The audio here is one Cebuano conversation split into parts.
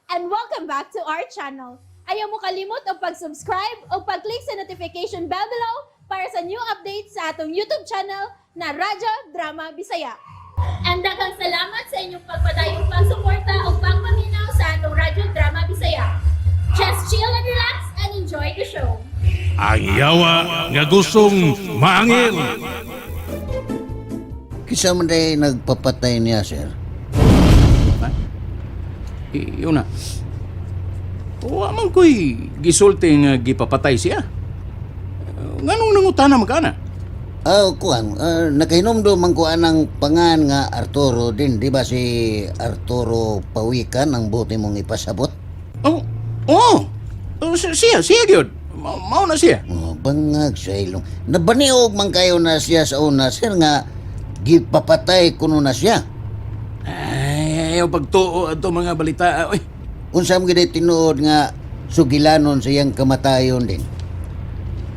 And welcome back to our channel. Ayaw mo kalimot og pag-subscribe o pag-click sa notification bell below para sa new updates sa atong YouTube channel na Radyo Drama Bisaya. And daghang salamat sa inyong pagpadayong pagsuporta o pagpaminaw sa atong Radyo Drama Bisaya. Just chill and relax and enjoy the show. Ang yawa nga gustong maangil. Kinsa man diay nagpapatay niya, sir? Ha? Yun na. Wa man ko'y gisulti nga gipapatay siya. Nganong nangutana man ka ana? Ah, kuan, nakahinumdum man ko anang pangan nga Arturo din, di ba si Arturo Pawikan ang buti mong ipasabot? Oh. Oh, siya, siya gyud. Mao na siya. Oh, bangag sa ilong. Nabaniog man kayo na siya sa una, sir, nga gipapatay kuno na siya. Ay, ayaw pagtuo ato mga balita. Oy. Unsa man gyud tinuod nga sugilanon sa iyang kamatayon din?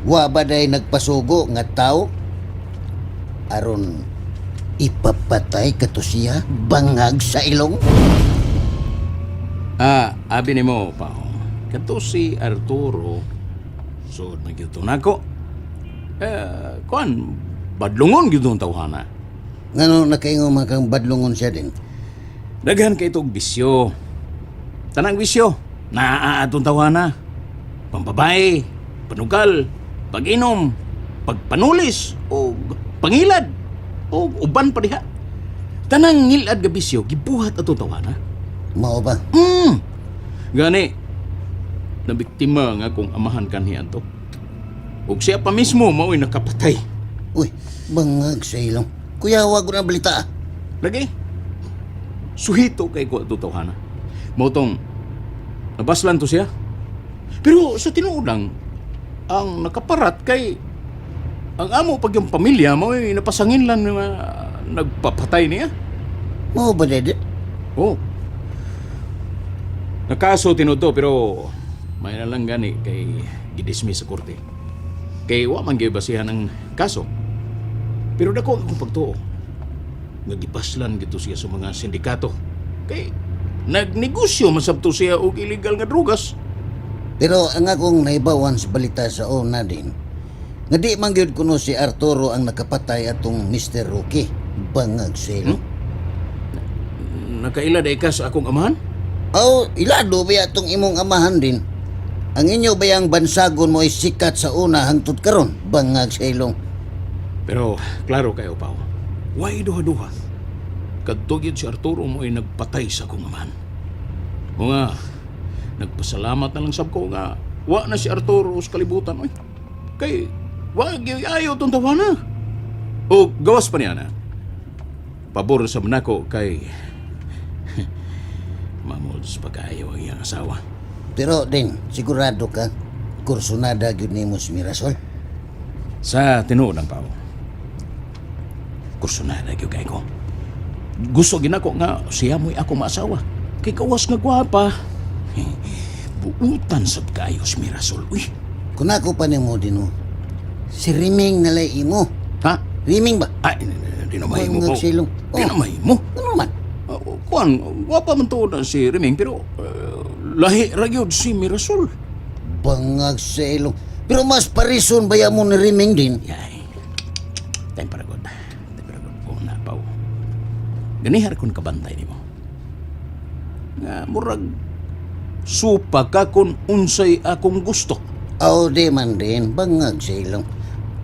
Wa ba day nagpasugo nga tao aron ipapatay kato siya, bangag sa ilong? Ah, abi nimo pa. Kato si Arturo, suod man gyud to nako. Eh, kuan, badlungon gyud tong tawhana. Ngano nakaingon man kang badlungon siya din? Daghan kay itong bisyo. Tanang bisyo, naa atong tawhana. Pambabae, panugal, pag-inom, pagpanulis, o pangilad, o uban pa diha. Tanang ngilad ga bisyo, gibuhat atong tawhana. Mao ba? Gani, nabiktima nga kung amahan kanhi ato. Ug siya pa mismo mao'y nakapatay. Uy, bangag sa ilong. Kuya, wag ko na balita ah. Lagi. Suhito kay ko ato tawhana. Mao tong nabaslan to siya. Pero sa tinuod lang, ang nakaparat kay ang amo pag yung pamilya mao'y napasangin lang nga nagpapatay niya. Mao ba, dede? Oh. Nakaso tinuod to, pero may na lang gani kay gidismiss sa korte. Kay wa man gyud basihan ang kaso. Pero dako ang akong pagtuo nga gibaslan gito siya sa mga sindikato. Kay nagnegosyo man sabto siya og illegal nga drugas. Pero ang akong naibawan sa balita sa una din, nga di man gyud kuno si Arturo ang nakapatay atong Mr. Rocky. Bangag sa ilong. Nakaila day ka sa akong amahan? Aw, ilado ba atong imong amahan din? Ang inyo ba yung bansagon mo ay sikat sa una hangtod karon? Bangag sa ilong. Pero klaro kayo, Pao. Way duha-duha. Kadto gyud si Arturo mo ay nagpatay sa akong amahan. O nga, nagpasalamat na lang sab ko nga wa na si Arturo sa kalibutan. Oy. Kay wa gyud ayo tong tawana. O gawas pa niya na. Pabor sa nako kay mamods pa kaayo ang iyang asawa. Pero din, sigurado ka, kursunada gyud nimo si Mirasol? Sa tinuod ang Pao, kursunada gyud kay ko. Gusto ginako nga siya mo'y ako maasawa. Kay kawas nga gwapa. Buutan sab kaayo si Mirasol. Uy, Kung ako pa nimo din, oh, si Riming nalay imo. Ha? Riming ba? Ay, di na mahimo Bangag ko. sa ilong. Di na Oh. mahimo. Ano man? Kuan, gwapa man tuod na si Riming, pero lahi ra gyud si Mirasol. Bangag sa ilong. Pero mas parison baya mo ni Riming din? Yay. Time para god. Time para god. O na, Pao. Ganihar kon kabantay nimo. Nga murag supa ka kung unsay akong gusto. Aw, di man din. Bangag sa ilong.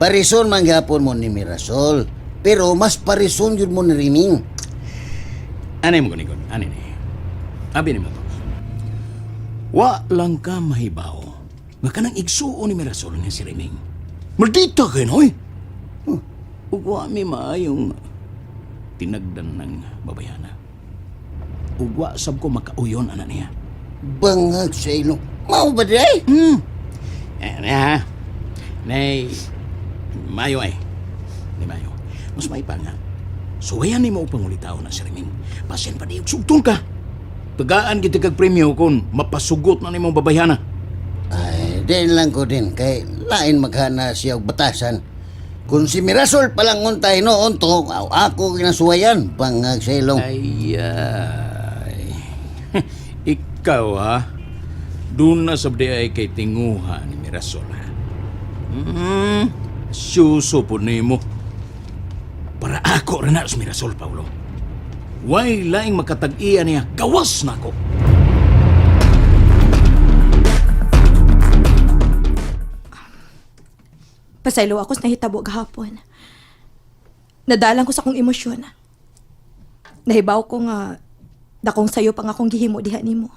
Parison man gyapon mo ni Mirasol. Pero mas parison yun mo ni Riming. Anay mo ganikon? Anay ni? Abi ni mo to. Wa lang ka mahibaw nga kanang igsuon ni Mirasol nga si Riming. Maldita kay noy. Huh. Ug wa mi maayong tinagdan ng babayana. Ug wa sab ko makauyon ana niya. Bangag sa ilong. Mao ba di ay? Eh, na ha. Nay, mayo ay. Ni mayo. Mas may pa nga. Suwayan ni mo og pangulitaw na si Riming. Basin pa di og sugton ka. Tagaan kita kag premyo kung mapasugot na nimong babayhana. Ay, din lang ko din. Kay lain maghana siya og batasan. Kung si Mirasol palang untay noon to, aw, ako ginasuwayan. Bangag sa ilong. Ay, ay. Ikaw ha? Doon na sabdi ay kay tinguha ni Mirasol ha? Suso po nimo. Para ako rin na si Mirasol, Paulo. Way laing makatag-iya niya, gawas na ako. Pasaylo ako sa nahitabo gahapon. Nadalang ko sa akong emosyon. Nahibaw ko nga dakong sayo pang akong gihimo diha nimo.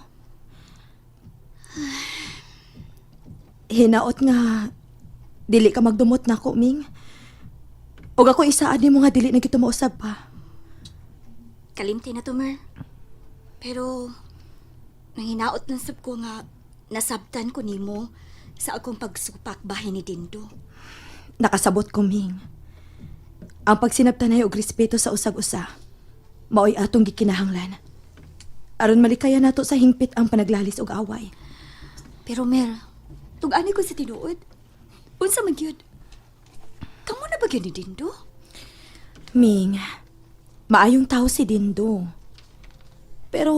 Hinaot nga dili ka magdumot nako, Ming. Og ako isaad nimo nga dili na kita mausab pa. Kalimti na to, Mer. Pero, nanginaot lang sab ko nga nasabtan ko nimo sa akong pagsupak bahin ni Dindo. Nakasabot ko, Ming. Ang pagsinabtanay og respeto sa usag-usa, maoy atong gikinahanglan. Aron malikaya nato sa hingpit ang panaglalis og away. Pero Mer, tug-ani ko sa tinuod. Unsa man gyud? Kamo na ba gyud ni Dindo? Ming, maayong tao si Dindo. Pero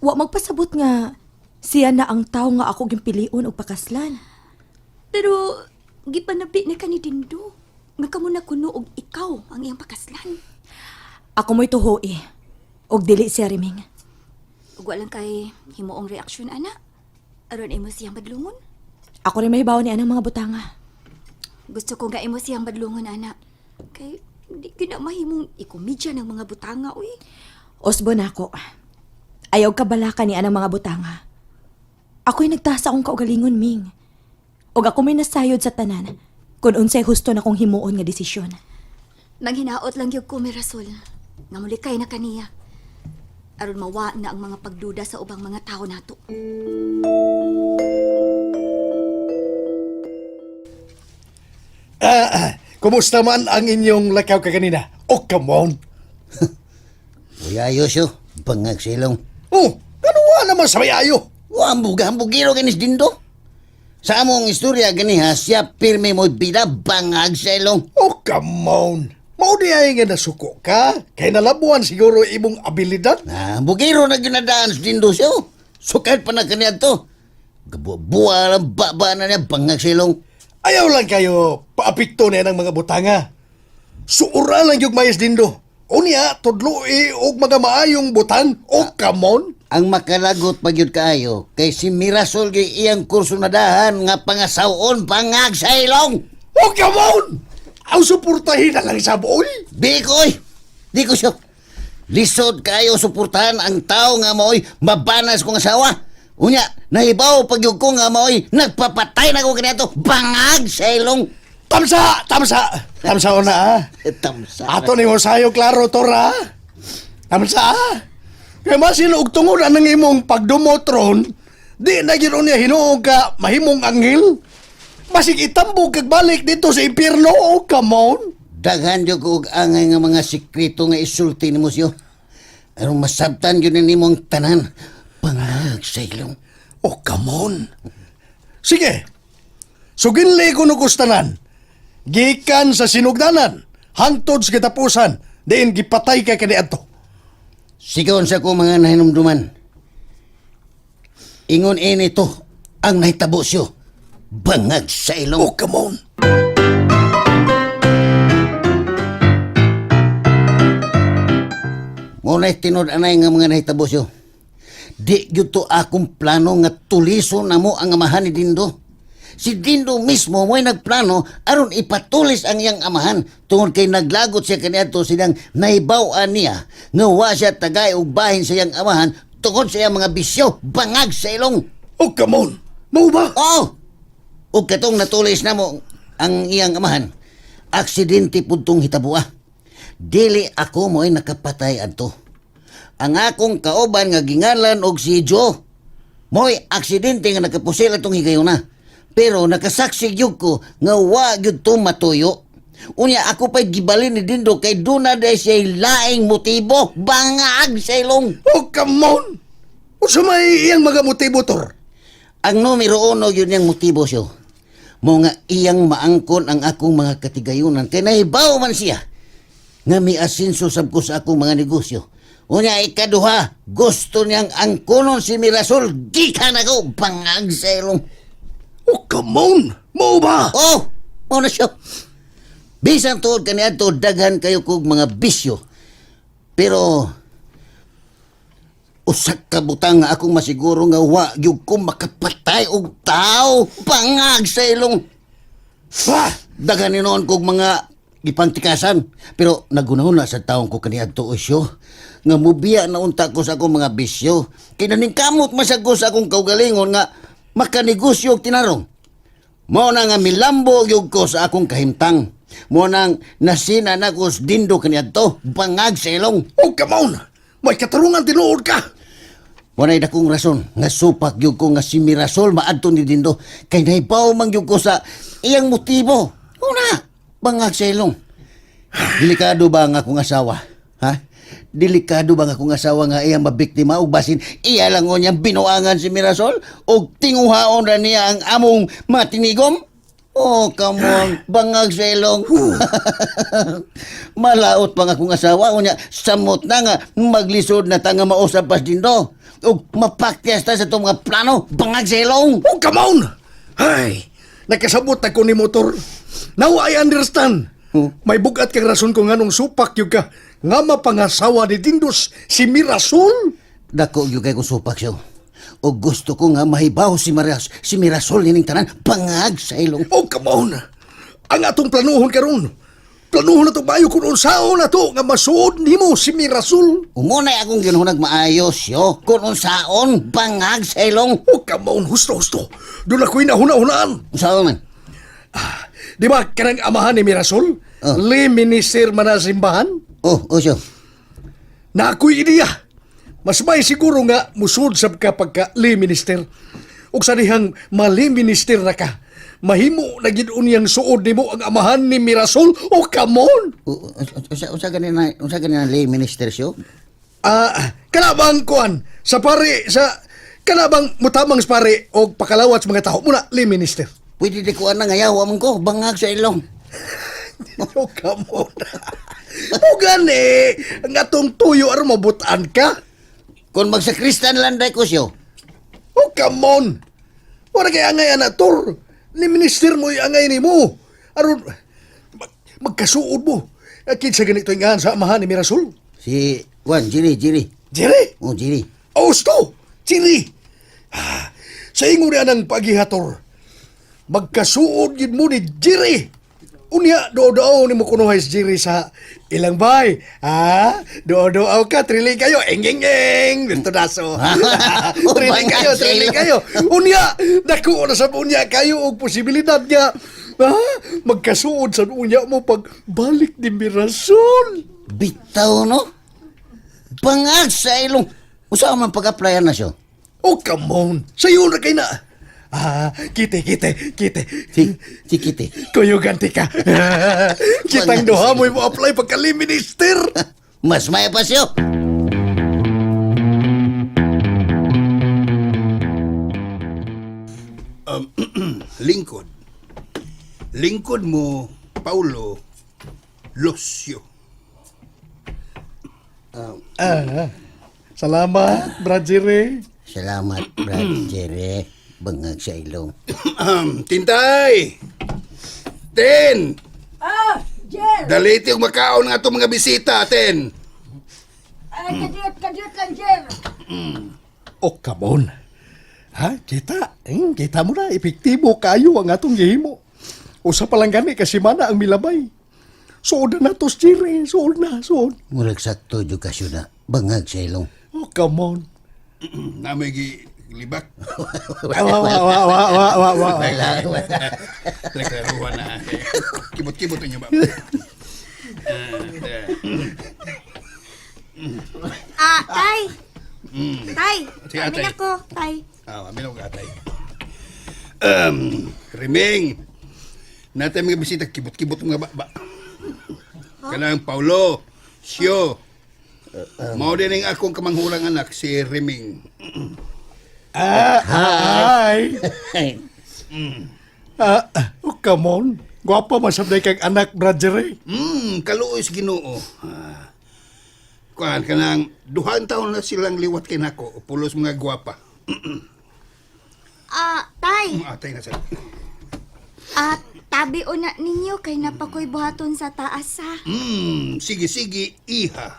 wa magpasabot nga siya na ang tao nga ako gimpilion og pakaslan. Pero gipanabi na ka ni Dindo. Nga kamo na kuno og ikaw ang iyang pakaslan. Ako mo'y tuhoe og dili siya riming. Ug wa lang kay himuong reaksyon ana. Aron imo siyang badlungon. Ako rin mahibaw ni anang mga butanga. Gusto ko nga imo siyang badlungon ana. Kay di gyud na mahimong ikomedya ng mga butanga uy. Osbo na ako. Ayaw kabalaka ni anang mga butanga. Ako'y nagtasa akong kaugalingon, Ming. Og ako may nasayod sa tanan kung unsay husto na kong himuon nga desisyon. Manghinaot lang gyud ko Mirasol. Nga mulikay na kaniya. Aron mawa na ang mga pagduda sa ubang mga tao nato. Kumusta man ang inyong lakaw kaganina? Oh, come on. Uy, ayos yo. Bangag silong. Oh, kanuwa naman sa may ayo. Wa ambug ambugiro ganis Dindo. Sa among istorya ganiha, siya pirmi mo bida bangag sa ilong. Oh, come on. Mao di ay nga nasuko ka. Kay nalabuan siguro imong abilidad. Na, bugiro na ginadaan sa Dindo siya. Sukad pa na kaniya to. Gabuwa lang baba na niya bangag sa ilong. Ayaw lang kayo paapikto na ng mga butanga. Suura lang yung mayas Dindo. Unya, tudloi og mga maayong butan. Oh, come on. Ang makalagot pag yun kaayo, kay si Mirasol gyud iyang kurso nadahan nga pangasawon bangag sa ilong. Oh, come on! Ang suportahin na lang sa boy. Di ko, oy. Di ko siya. Lisod kayo suportahan ang tao nga maoy mabanas kong asawa. Unya, nahibaw pag yun ko nga maoy nagpapatay na ko kaniadto bangag sa ilong. Tamsa! Tamsa! Tamsa na ah. Tamsa. Ato ni Hosayo klaro to ra. Tamsa. Kay masin og tungod anang imong pagdumotron, di na gyud niya hinuog ka mahimong anghel. Basig itambog kag balik dito sa impyerno, oh, come on. Daghan jud ko og angay nga mga sikreto nga isulti nimo siyo. Aron masabtan jud nimo ang tanan. Bangag sa ilong. Oh, come on. Sige. Suginli ko no gustanan. Gikan sa sinugdanan, hangtod sa katapusan, diin gipatay ka kaniadto. Sigaw sa ko mga nahinumduman. Ingon ini to ang nahitabo siyo. Bangag sa ilong. Oh, come on. Ngunay tinud anay nga mga nahitabo siyo. Di gyud to akong plano nga tuliso na mo ang amahan ni Dindo. Si Dindo mismo mo'y nagplano aron ipatulis ang iyang amahan tungod kay naglagot siya kaniadto silang nahibaw-an niya nga wa siya tagay og bahin sa iyang amahan tungod sa iyang mga bisyo bangag sa ilong. Oh, come on. Mao ba? Oh! Ug katong natulis na mo ang iyang amahan, aksidente pud tong hitabua. Dili ako mo'y nakapatay adto. Ang akong kauban nga gingalan og si Joe, mo'y aksidente nga nakapusil atong higayuna. Pero nakasaksi gyud ko nga wa gyud to matuyo. Unya ako pa'y gibalin ni Dindo kay duna day siya laing motibo, bangag sa ilong. Oh, come on! Unsa may iyang mga motibo, Tor? Ang numero uno yun niyang motibo siyo. Mo nga iyang maangkon ang akong mga katigayunan. Kay nahibaw man siya nga miasinso sab ko sa akong mga negosyo. Unya ikaduha, gusto niyang angkonon si Mirasol gikan ako bangag sa ilong. Oh, come on! Mao ba? Oh, mao na siya. Bisan tuod kaniadto daghan kayo kog mga bisyo. Pero usa ka butang nga akong masiguro nga wa gyud ko makapatay og tao bangag sa ilong. Ha? Daghan ni noon kog mga gipangtikasan. Pero nagunahuna sa taong ko kaniadto osyo nga mubiya na unta ko sa akong mga bisyo. Kay naningkamot man ko sa akong kaugalingon nga makanegosyo og tinarong. Mao na nga milambo gyud ko sa akong kahimtang. Mao nang nasina na ko sa dindo kaniadto bangag sa ilong. Oh, come on! May katarungan tinuod ka! Walay dakong rason nga supak gyud ko nga si Mirasol maadto ni Dindo kay nahibaw man gyud ko sa iyang motibo. Una, bangag sa ilong. Delikado ba ang akong asawa? Ha? Delikado ba ang akong asawa nga iyang mabiktima og basin iya lang niyang binuangan si Mirasol og tinguhaon ra niya ang among mga tinigom? Oh, come on, bangag sa ilong. Malaot pa nga akong asawa unya samot na nga maglisod na ta nga mausab pas dindo ug mapakyas ta sa itong mga plano bangag sa ilong. Oh, come on! Ay, nakasabot ako ni motor. Now I understand. May bugat kang rason kung anong supak yung ka nga mapangasawa ni Dindos si Mirasol. Dako gyud kay kong supak siya. O gusto ko nga mahibaw si Marias, si Mirasol nining tanan bangag sa ilong. Oh, come on! Ang atong planuhon karon. Planuhon na to bayo kung unsaon na to nga masuod nimo si Mirasol. Umunay akong ginuhunag maayos yo kung unsaon bangag sa ilong. Oh, come on! Husto, husto. Doon ako'y nahuna-hunaan. Unsaon man? Di ba kanang amahan ni Mirasol? Oh. Le minister man na simbahan? Oh, oh siya. Na ako'y ideya. Mas may siguro nga musud sab ka pagka le minister. Ug sa dihang mali minister na ka, mahimo na gid unyang suod nimo ang amahan ni Mirasol. Oh, come on! Unsa gani na unsa gani na lay minister siyo? Ah, kana bang kuan sa pare sa kana bang mutamang sa pare og pakalawat sa mga tao muna le minister. Pwede di ko ana nga yawa man ko bangag sa ilong. Oh, come on. O gani, ang atong tuyo aron mabutan ka. Kung magsakristan lang day ko siyo. Oh, come on! Wala kay angay anator. Ni minister mo angay ni mo. Aron, magkasuod mo. Kinsa ganito ingahan sa amahan ni Mirasol? Si Juan, Jiri, Jiri. Jerry! Oh, Jiri. Austo! Jerry! Ah, sa ingon niya ng pagihator, magkasuod yun mo ni Jerry! Unya, doo-doo ni mo kunuhay si Jerry sa ilang bay. Ha? Doo-doo ka, triling kayo. Eng, eng, eng. Gusto naso. Triling kayo, triling kayo. Unya, dako na sa unya kayo og posibilidad nga. Ha? Magkasuod sa unya mo pag balik ni Mirasol. Bitaw no? Bangag sa ilong. Usa man pag-applyan na siya? Oh, come on. Sayo na kay na. Ah, kite, kite, kite. Si Kitty. Kuyugan ti ka. Kitang duha mo'y mo apply pagkali minister. Mas maya pa siya. Lingkod. Lingkod mo, Paulo Lucio. Ah, salamat, Brad Jerry. Salamat, Brad Jerry. Bangag sa ilong. Tintay! Ten! Ah, Jer! Daliti og makaon nga itong mga bisita, Ten! Ay, kadiyot, kadiyot lang, Jer! Oh, come on. Ha, kita. Kita mo na, epektibo kayo ang atong gihimo. Usa pa lang gani kasi mana ang milabay. Suod na to, Jerry. Suod na, suod. Murag sakto jud kasyo na. Bangag sa ilong. Oh, come on. Namoy gi libak. Wa, wa, wa, wa, wa, wa, wa. Wala, wala. Reklaruhan na. Kibot-kibot niyo ba? Ah, tay! Tay! Sige, Amin atay. ako, tay. Ah, amin ako atay. Reming! Natay mga bisita, kibot-kibot mga ba. Kanang Paulo, Sio. Mao din ang akong kamanghurang anak, si Reming. Ah, hi. Ah, oh, come on. Gwapa man sabday kang anak, Brad Jerry. Kaluoy sa Ginoo. Ah. Kuan kanang duhan taon na silang liwat kay nako, pulos mga gwapa. Ah, tay. Atay na sila. Ah, tabi una ninyo kay napakoy buhaton sa taas ha. Sige sige, iha.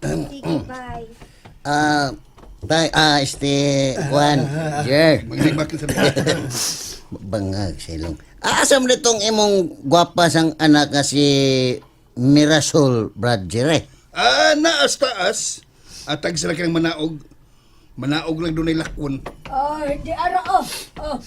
Sige, bye. Ah, tay, este, Juan, Jer. Maglibak sa Bangag sa ilong. Asa mo nitong imong gwapa sang anak nga si Mirasol Brad Jer eh? Ah, naas taas. Atag sila kang manaog. Manaog lang dunay lakon. Oh, hindi ara oh. Oh,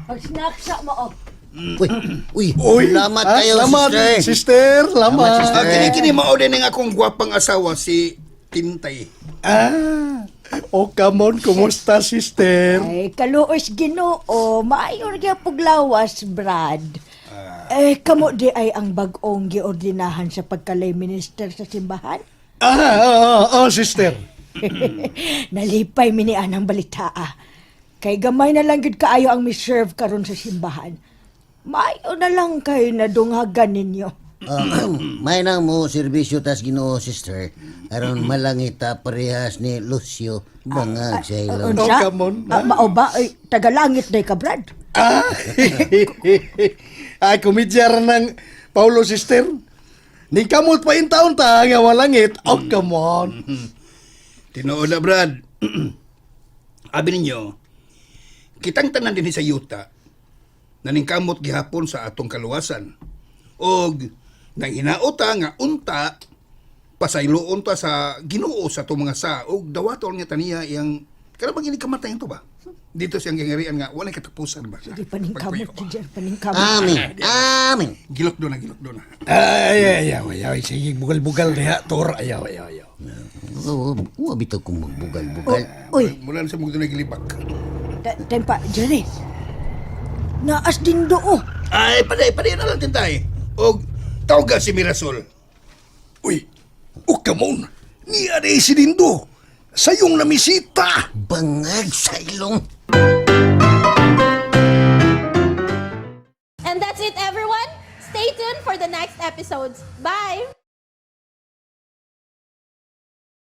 pag-snack mo oh. Uy, uy, Uy, salamat ah, kayo, salamat, sister. sister. Salamat. Salamat, sister. Ah, kini kini mao din ang akong gwapang asawa si Tintay. Ah, oh, come on, kumusta, sister? Ay, kaluos Ginoo, maayo ra gyud puglawas, Brad. Eh, kamo di ay ang bag-ong giordinahan sa pagkalay minister sa simbahan? Ah, sister. Nalipay mi ni anang balita ah. Kay gamay na lang gid kaayo ang miserve karon sa simbahan. Maayo na lang kay nadunghagan ninyo. Ah, may nang mo serbisyo tas Ginoo, sister. Aron malangita parehas ni Lucio Bangag sa ilong. Oh, Unsa? come on. Ah, mao ba? Ay, tagalangit day ka, Brad. Ah, ay, komedya ra ng Paulo, sister. Ni kamot pa in taon ta, nga walangit. Oh, come on. Tinuod na, Brad. Abi ninyo, kitang tanan din sa yuta, naningkamot gihapon sa atong kaluwasan. Og nang hinaota nga unta, pasayloon ta sa Ginoo sa atong mga sa og dawaton nga taniya iyang kana bang ini kamatayan to ba? Dito siyang gingarian nga walay katapusan ba? Di paningkamot, Pagpuyo. Jer, paningkamot. Amen. Amen. Gilok do na, gilok do na. Ay, ay, ay, ay, ay, sige, bugal-bugal diha, Tor. Ayaw, ayaw, ayaw. Oo, wa bitaw kong magbugal-bugal. Uy, Mula na sa mga doon gilibak. tempa, Jerry. Naas din do, oh. Ay, paday, paday na lang tintay. Og tawga si Mirasol. Uy, oh, come on. Niya na si Dindo. Sayong namisita. Bangag sa ilong. And that's it, everyone. Stay tuned for the next episodes. Bye!